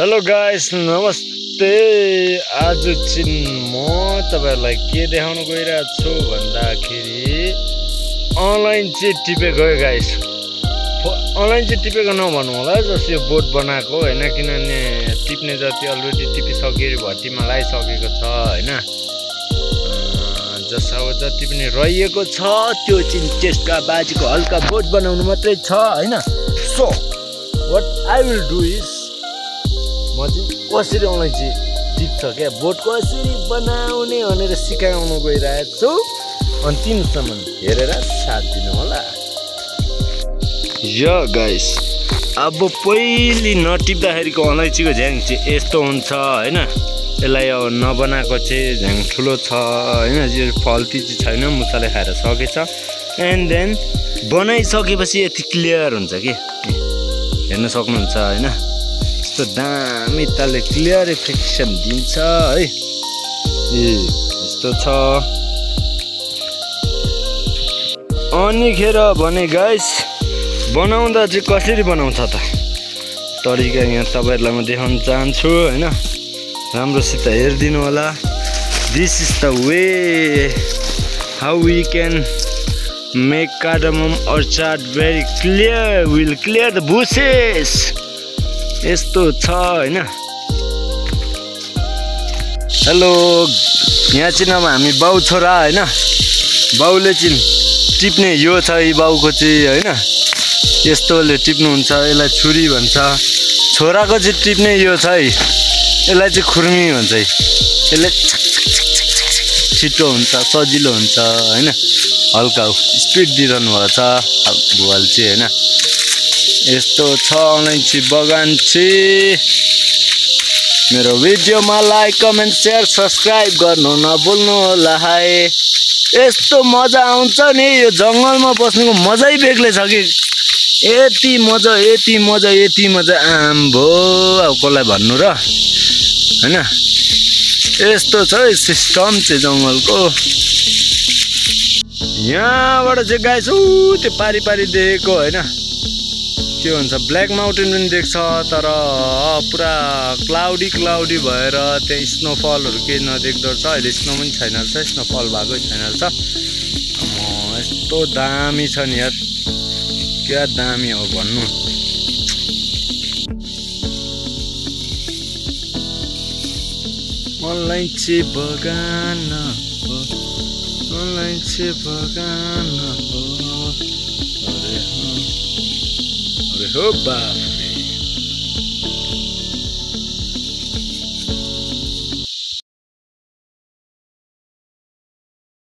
Hello guys, नमस्ते। आज चाहिँ म तपाईहरुलाई के देखाउन गइरहेको छु भन्दाखेरि अनलाइन चाहिँ टिपेको है गाइस। अनलाइन चाहिँ टिपेको नभन्नु होला, जस्तो यो बोट बनाएको हैन, किनभने टिप्ने जति अलरेडी टिपिसकेर भट्टीमा लगाइसकेको छ हैन। जस अब जति पनि रहिएको छ त्यो चाहिँ त्यसका बाजीको हल्का बोट बनाउनु मात्रै छ हैन। So what I will do is म चाहिँ कसरी अनलाइन चाहिँ टिप्छ क्या, बोट कसरी बनाउने भनेर सिकाउनु गइरहेको छु। अन्तिमसम्म हेरेर साथ दिनु होला। यो गाइस, अब पहिले नटिप्दाखेरिको अलैँचीको झ्याङ चाहिँ यस्तो हुन्छ हैन। यसलाई अब नबनाएको चाहिँ झ्याङ ठुलो छ हैन, यो फल्ती चाहिँ छैन, मुसाले खाएर सकेछ। एन्ड देन बनाइसकेपछि यति क्लियर हुन्छ कि हेर्न सक्नुहुन्छ हैन। यस्तो दामी तालले क्लियर रिफ्लेक्सन दिन्छ है। यस्तो छ। अनिखेर भने गाइस बनाउँदा चाहिँ कसरी बनाउँछ त तरिका यहाँ तपाईहरुलाई म देखाउन चाहन्छु हैन। राम्रोसित हेरिदिनु होला। This is the way how we can make cardamom orchard very clear, will clear the bushes। यस्तो छ हैन। हेलो, यहाँ चाहिँ अब हामी बाउ छोरा हैन। बाउले चाहिँ टिप्ने यो छ, यी बाउको चाहिँ हैन। यस्तोले टिप्नुहुन्छ, यसलाई छुरी भन्छ। छोराको चाहिँ टिप्ने यो छ है, यसलाई चाहिँ खुर्मी भन्छ है। यसले छिटो हुन्छ, सजिलो हुन्छ हैन। हल्का स्पिड दिइरहनु भएको छ बुवाले चाहिँ हैन। यस्तो छ अलैँची बगान चाहिँ। मेरो भिडियोमा लाइक कमेन्ट शेयर सब्सक्राइब गर्नु नभुल्नु होला है। यस्तो मजा आउँछ नि, यो जङ्गलमा बस्नुको मजै बेग्लै छ कि। यति मजा यति मजा यति मजा आम्भो, अब कसलाई भन्नु र हैन। यस्तो छ है सिस्टम चाहिँ जङ्गलको। यहाँबाट चाहिँ गाइस त्यो पारी पारी देखेको हैन, के भन्छ ब्ल्याक माउन्टेन पनि देख्छ, तर पुरा क्लाउडी भएर त्यहाँ स्नोफलहरू केही नदेख्दो रहेछ। अहिले स्नो पनि छैन रहेछ, स्नोफल भएकै छैन रहेछ। यस्तो दामी छ नि यार, क्या दामी हो भन्नु। अलैँची बगान हो, अलैँची बगान हो। अरे हो बाप।